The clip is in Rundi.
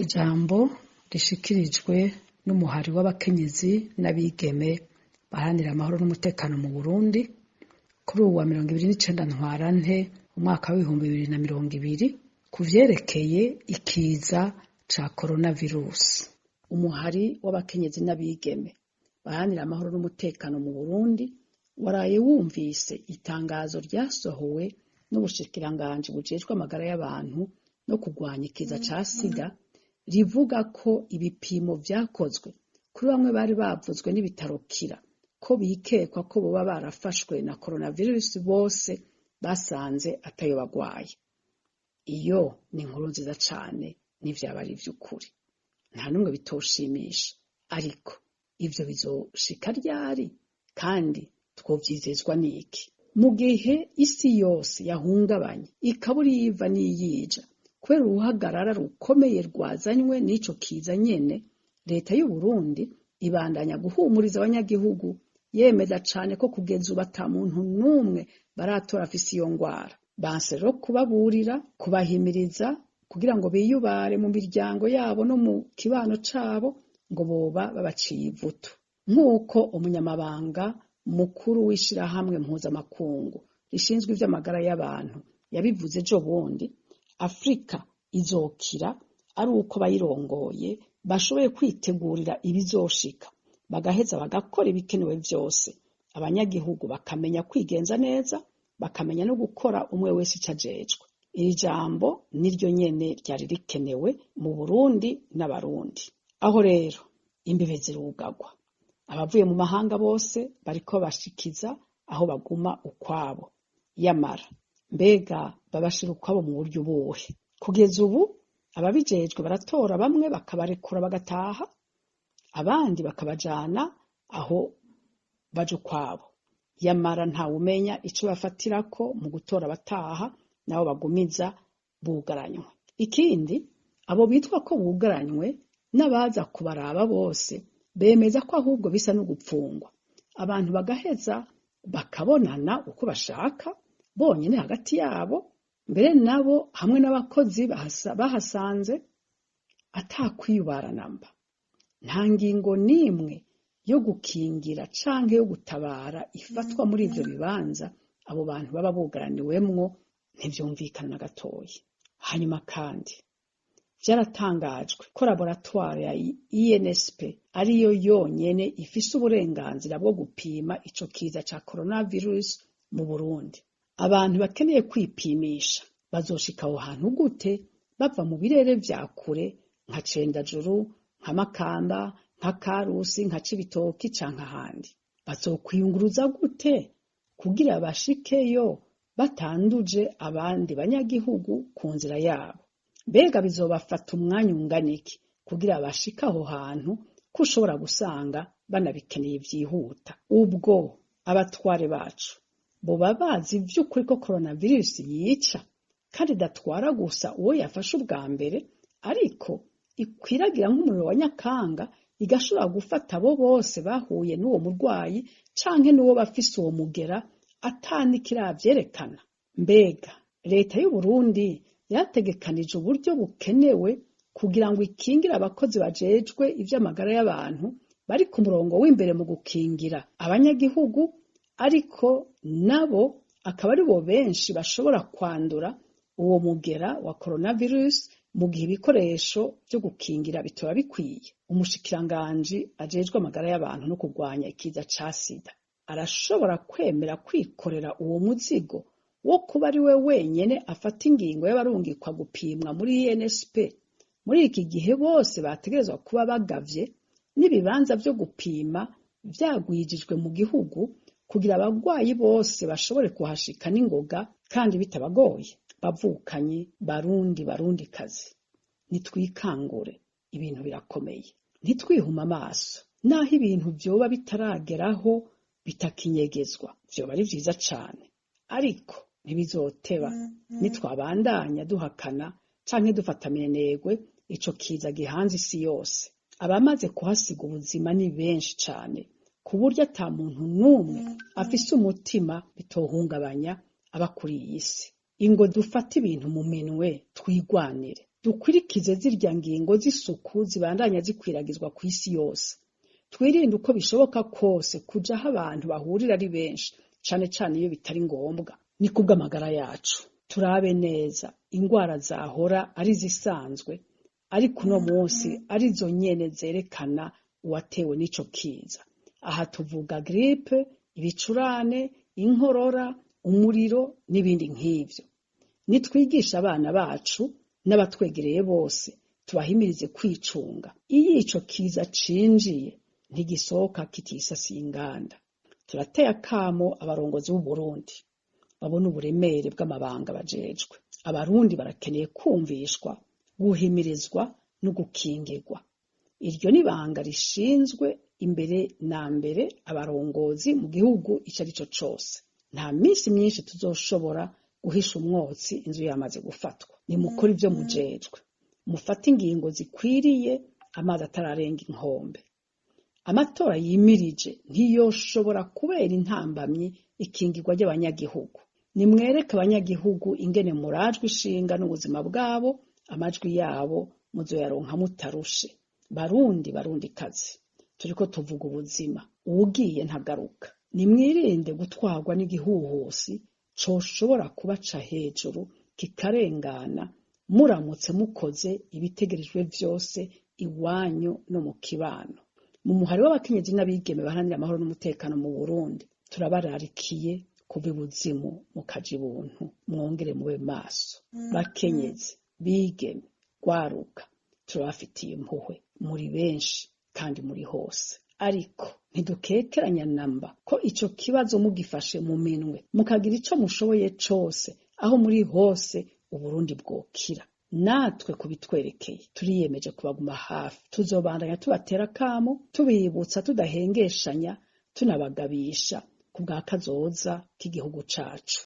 Ijambo rishikirijwe n'umuhari w'abakenyezi n'abigeme baharanira amahoro n'umutekano mu Burundi kuri uwu wa 29 Ntwarante umwaka w'2020 ku vyerekeye ikiza ca coronavirus. Umuhari w'abakenyezi n'abigeme baharanira amahoro n'umutekano mu Burundi waraye wumvise itangazo ryasohowe n'ubushikiranganji bujejwe amagara y'abantu no kurwanya ikiza ca sida, rivuga ko ibipimo vyakozwe kuri bamwe bari bavuzwe n'ibitaro Kira ko bikekwa ko boba barafashwe na coronavirus bose basanze atayo bagwaye. Iyo ni inkuru nziza cane n'ivyaba ari ivy'ukuri, nta n'umwe bitoshimisha, ariko ivyo bizoshika ryari kandi twovyizezwa n'iki? Mu gihe isi yose yahungabanye ikabura iyiva n'iyija kubera uruhagarara rukomeye rwazanywe n'ico kiza nyene, leta y'Uburundi ibandanya guhumuriza abanyagihugu yemeza cane ko kugeza ubu ata muntu n'umwe baratora afise iyo ngwara. Banse rero kubaburira, kubahimiriza kugira ngo biyubare mu miryango yabo no mu kibano cabo, ngo boba babaciye ivutu. Nk'uko umunyamabanga mukuru w'ishirahamwe mpuzamakungu rishinzwe ivy'amagara y'abantu yabivuze ejo bundi, Afrika izokira ari uko bayirongoye bashoboye kwitegurira ibizoshika, bagaheza bagakora ibikenewe vyose, abanyagihugu bakamenya kwigenza neza, bakamenya no gukora umwe wese ico ajejwe. Iri jambo niryo nyene ryari rikenewe mu Burundi n'Abarundi. Aho rero imbibe zirugagwa, abavuye mu mahanga bose bariko bashikiza aho baguma ukwabo. Yamara mbega babashira ukwabo mu buryo ubuhe? Kugeza ubu ababijejwe baratora bamwe bakabarekura bagataha, abandi bakabajana aho baja ukwabo. Yamara ntawumenya ico bafatirako mu gutora abataha nabo bagumiza bugaranywe. Ikindi, abo bitwa ko bugaranywe n'abaza kubaraba bose bemeza ko ahubwo bisa no gupfungwa, abantu bagaheza bakabonana uko bashaka bonyene hagati yabo, mbere nabo hamwe n'abakozi bahasanze atakwiyubara namba. Nta ngingo n'imwe yo gukingira canke yo gutabara ifatwa muri ivyo bibanza abo bantu baba bugaraniwemwo, ntivyumvikana na gatoyi. Hanyuma kandi vyaratangajwe ko laboratoire ya INSP ariyo yonyene ifise uburenganzira bwo gupima ico kiza ca coronavirus mu Burundi. Abantu bakeneye kwipimisha bazoshika aho hantu gute bava mu birere vya kure nka Cendajuru, nka Makamba, nka Karusi, nka Cibitoki canke ahandi? Bazokwiyunguruza gute kugira bashikeyo batanduje abandi banyagihugu ku nzira yabo? Mbega bizobafata umwanya ungana iki kugira bashike aho hantu ko ushobora gusanga banabikeneye vyihuta? Ubwo abatware bacu boba bazi vy'ukuri ko coronavirus yica kandi idatwara gusa uwo yafashe ubwa mbere, ariko ikwiragira nk'umuriro wa nyakanga, igashobora gufata abo bose bahuye n'uwo murwayi canke n'uwo bafise uwo mugera atanikiravyerekana. Mbega leta y'Uburundi yarategekanije uburyo bukenewe kugira ngo ikingire abakozi bajejwe ivy'amagara y'abantu bari ku murongo w'imbere mu gukingira abanyagihugu, ariko nabo akaba ari bo benshi bashobora kwandura uwo mugera wa coronavirus mu gihe ibikoresho vyo gukingira bitoba bikwiye? Umushikiranganji ajejwe amagara y'abantu no kurwanya ikiza ca sida arashobora kwemera kwikorera uwo muzigo wo kuba ari we wenyene afata ingingo y'abarungikwa gupimwa muri INSP muri iki gihe bose bategerezwa kuba bagavye n'ibibanza vyo gupima vyagwijijwe mu gihugu kugira abagwayi bose bashobore kuhashika n'ingoga kandi bitabagoye? Bavukanyi Barundi, Barundikazi, nitwikangure, ibintu birakomeye, ntitwihume amaso. Naho ibintu vyoba bitarageraho bitakinyegezwa, vyoba ari vyiza cane, ariko ntibizoteba nitwabandanya duhakana canke dufata minenegwe ico kiza gihanze isi yose. Abamaze kuhasiga ubuzima ni benshi cane, ku buryo ata muntu n'umwe afise umutima bitohungabanya aba kuri iyi si. Ingo dufate ibintu mu minwe, twigwanire. Dukurikize zirya ngingo z'isuku zibandanya zikwiragizwa kw'isi yose. Twirinde uko bishoboka kose kuja aho abantu bahurira ari benshi, cane cane iyo bitari ngombwa. Ni kubw'amagara yacu. Turabe neza ingwara zahora ari zisanzwe, ariko uno munsi arizo nyene zerekana uwatewe n'ico kiza. Aha tuvuga gripe, ibicurane, inkorora, umuriro n'ibindi nk'ivyo. Nitwigisha abana bacu n'abatwegereye bose, tubahimirize kwicunga. Iyo ico kiza cinjiye ntigisohoka kitisasiye inganda. Turateye akamo abarongozi b'Uburundi babone uburemere bw'amabanga bajejwe. Abarundi barakeneye kumvishwa, guhimirizwa no gukingirwa. Iryo ni ibanga rishinzwe imbere na mbere abarongozi mu gihugu ico arico cose. Nta minsi myinshi tuzoshobora guhisha umwotsi inzu yamaze gufatwa. Nimukore ivyo mujejwe, mufate ingingo zikwiriye amazi atararenga inkombe. Amatora yimirije ntiyoshobora kubera intambamyi ikingirwa ry'abanyagihugu. Nimwereke abanyagihugu ingene murajwe ishinga n'ubuzima bwabo, amajwi yabo muzoyaronka mutarushe. Barundi, barundikazi, turiko tuvuga ubuzima, uwugiye ntagaruka. Nimwirinde gutwarwa n'igihuhusi coshobora kubaca hejuru kikarengana muramutse mukoze ibitegerejwe vyose iwanyu no mu kibano. Mu muhari w'abakenyezi n'abigeme baharanira amahoro n'umutekano mu Burundi, turabararikiye kuva ibuzimu mukaja ibuntu, mwongere mube maso. Bakenyezi, bigeme, rwaruka, turabafitiye impuhwe, muri benshi kandi muri hose. Ariko ntidukekeranya namba ko ico kibazo mugifashe mu minwe, mukagira ico mushoboye cose, aho muri hose Uburundi bwokira. Natwe kubitwerekeye turiyemeje kubaguma hafi, tuzobandanya tubatera akamo, tubibutsa tudahengeshanya, tunabagabisha ku bwa kazoza k'igihugu cacu.